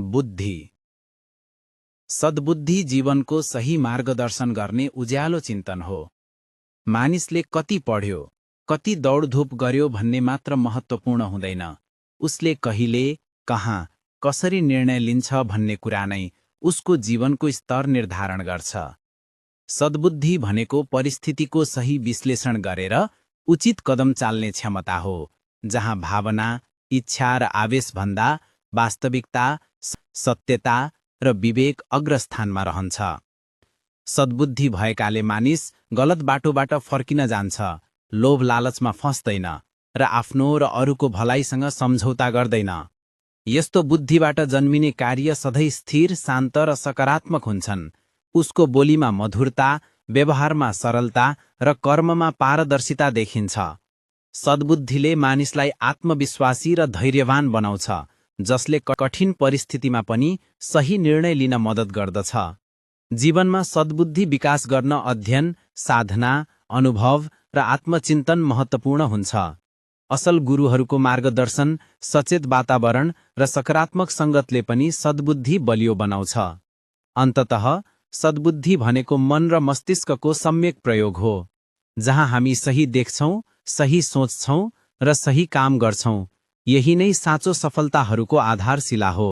बुद्धि। सद्बुद्धि जीवनको सही मार्गदर्शन गर्ने उज्यालो चिन्तन हो। मानिसले कति पढ्यो, कति दौडधुप गर्यो भन्ने मात्र महत्त्वपूर्ण हुँदैन। उसले कहिले, कहाँ, कसरी निर्णय लिन्छ भन्ने कुरा नै उसको जीवनको स्तर निर्धारण गर्छ। सद्बुद्धि भनेको परिस्थितिको सही विश्लेषण गरेर उचित कदम चाल्ने क्षमता हो, जहाँ भावना, इच्छा र आवेशभन्दा वास्तविकता, सत्यता र विवेक अग्रस्थानमा रहन्छ। सद्बुद्धि भएकाले मानिस गलत बाटोबाट फर्किन जान्छ, लोभ लालचमा फस्दैन र आफ्नो र अरूको भलाइसँग सम्झौता गर्दैन। यस्तो बुद्धिबाट जन्मिने कार्य सधैँ स्थिर, शान्त र सकारात्मक हुन्छन्। उसको बोलीमा मधुरता, व्यवहारमा सरलता र कर्ममा पारदर्शिता देखिन्छ। सद्बुद्धिले मानिसलाई आत्मविश्वासी र धैर्यवान बनाउँछ, जसले कठिन परिस्थितिमा पनि सही निर्णय लिन मद्दत गर्दछ। जीवनमा सद्बुद्धि विकास गर्न अध्ययन, साधना, अनुभव र आत्मचिन्तन महत्त्वपूर्ण हुन्छ। असल गुरुहरूको मार्गदर्शन, सचेत वातावरण र सकारात्मक सङ्गतले पनि सद्बुद्धि बलियो बनाउँछ। अन्ततः सद्बुद्धि भनेको मन र मस्तिष्कको सम्यक प्रयोग हो, जहाँ हामी सही देख्छौँ, सही सोच्छौँ र सही काम गर्छौँ। यही नै साँचो सफलताहरूको आधारशिला हो।